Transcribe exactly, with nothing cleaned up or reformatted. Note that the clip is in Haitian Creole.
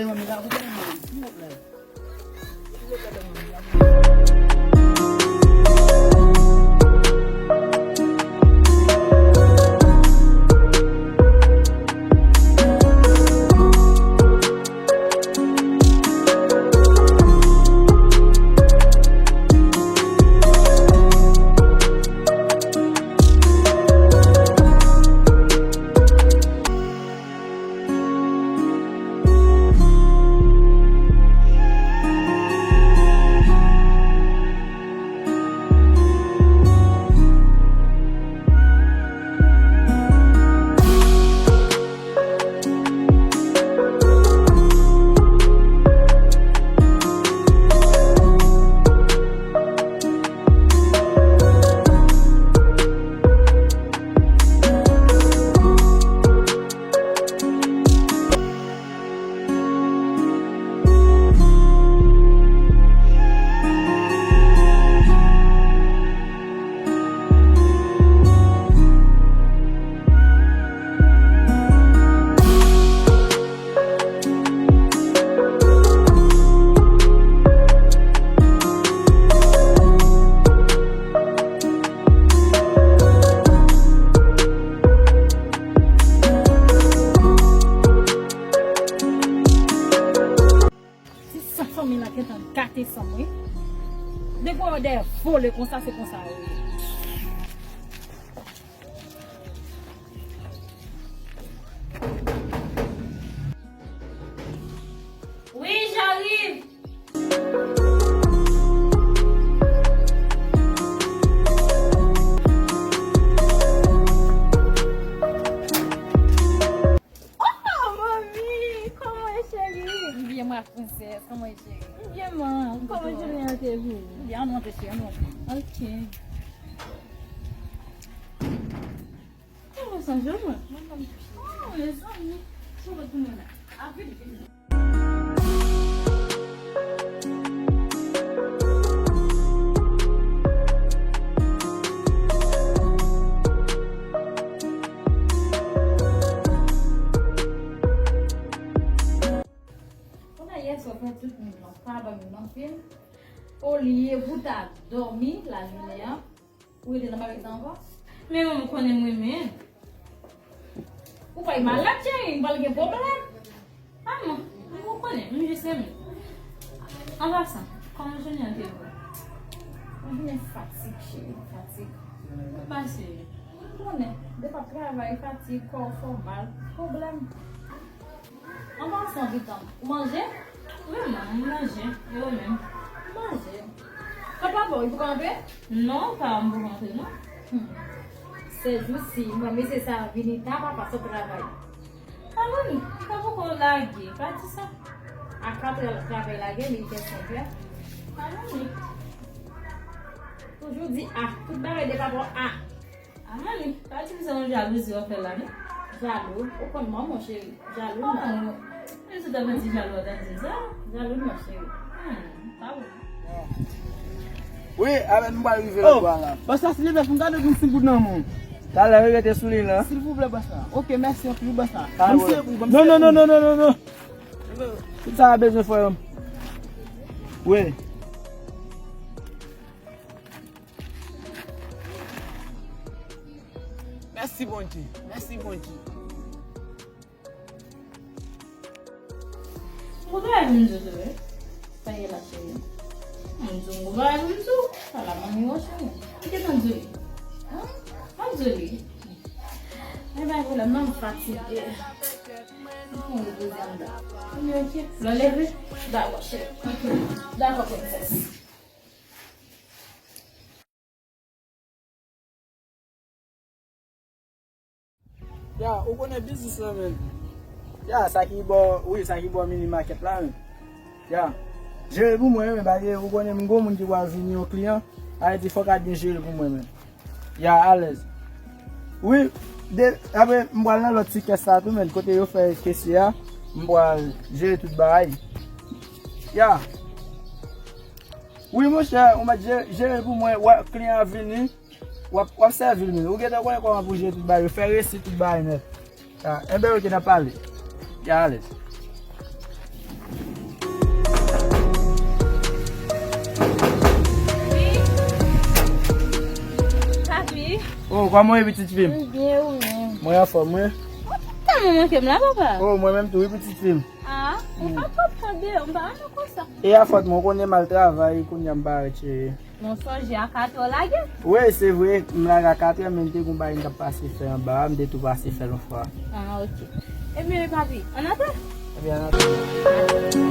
Manmi, pa koupe non, silvouplè. Ti san fanmi lan gentan gate san mwen. Depi w wè yo dèyè vole konsa, se konsa yo ye. Oui, j'arrive. Oh, manmi, kòman w ye, cheri? M byen, ma princesse, kòman w ye, cheri? M byen, man. Kòman jounen an te vini? M byen, ann rantre, cheri, ann rantre. Ok. Oh, sa jòl, mwen. Oh, mezanmi. Sa w ap tounen la? A, vini, vini. Kounye a yè swa fè tout moun nan pa ban m anpil. Olye pou ta dòmi lajounen an, ou rete nan bagay sa ankò? Men mwen, m konnen m renmen. Ou kwè malad, cheri, m pral gen pwoblèm? Ah non, m konprann, m jis renmen. An pasan, kòman jounen an te ye? Mwen jounen fatig, cheri, fatig. Ou pase? M konnen, depi w ap travay, fatig, kò w fè w mal, pwoblèm. An pasan, pitit, ou manje? Wi, man, m manje. E ou menm? M manje. Papa pa w, li poko rantre? Non, pa, m poko rantre, non. Hmm. Sèjousi, m wè mesye sa a vini ta, papa sot travay. Aloni, li pa poko lage, pa di sa. A katrè travay lage, li fè senk è. Aloni. Toujou di a, tout bagay de papa a. A, manmi, pa di m se yon jalouzi w ap fè la, non? Jalou? Ou konn manman w, cheri. Jalou, non. Oh, men tout ap di jalou, w ap di sa? Jalou, non, cheri. Hmm, pa bon. Wi, avè nou pral rive lòt bò a la. Bòs la, silvouplè, fè m kado de senk goud nan men w. Talè, wi, rete sou liy lan. Silvouplè, bòs la. Ok, mèsi anpil, bòs la. Pa de pwoblèm. Non, non, non, non, non, non. Tout sa a bezwen fè, wi. Mèsi Bondye, mèsi Bondye. Ou gen bagay pou m di w tou, wi. Sa ye la, cheri? M di w, ou gen bagay pou m di w. Ala manmi w, cheri. Ou gentan di w li. An? An di w li. Men pa gen pwoblèm, non, m fatige. M pran repoze anndan. Anben, ok. Lè w leve, dakò, cheri. Ok. Dakò, princesse. Ya, ou konnen biznis lan, menm. Ya, sa ki bò, wi, sa ki bò mini market la, menm. Ya. Jere pou mwen, menm, paske ou konnen m gon moun ki pral vini, yon kliyan, sa vle di fòk a byen jere pou mwen, menm. Ya, alèz. Wi, de, apre, m pral nan lòt ti kès la tou, menm, kote yo fè kesye a, m pral jere tout bagay. Ya. Wi, monchè, ou mèt jere, jere pou mwen, wè, kliyan ap vini, w ap, w ap sèvi l, men. Ou gentan konnen kòman pou jere tout bagay, fè resi tout bagay nèt. Ah, enben, ok, n ap pale. Ya, alèz. Oh, kòman w ye, pitit fi m? M byen, ou menm? Mwen anfòm, wi. Ou tèlman manke m la, papa. Oh, mwen menm tou, wi, pitit fi m. Ah, ou pa twòp tan deyò, m pa renmen konsa. E a fòt mwen, ou konnen m al travay, kounye a m parèt, cheri. Mwen sonje a katrè w lage. Wi, se vre, m lage a katrè, men m te gon bagay m t ap pase fè anba a, m te tou pase fè l yon fwa. Ah, ok. Ebyen, papi, ann antre. Ebyen, ann antre.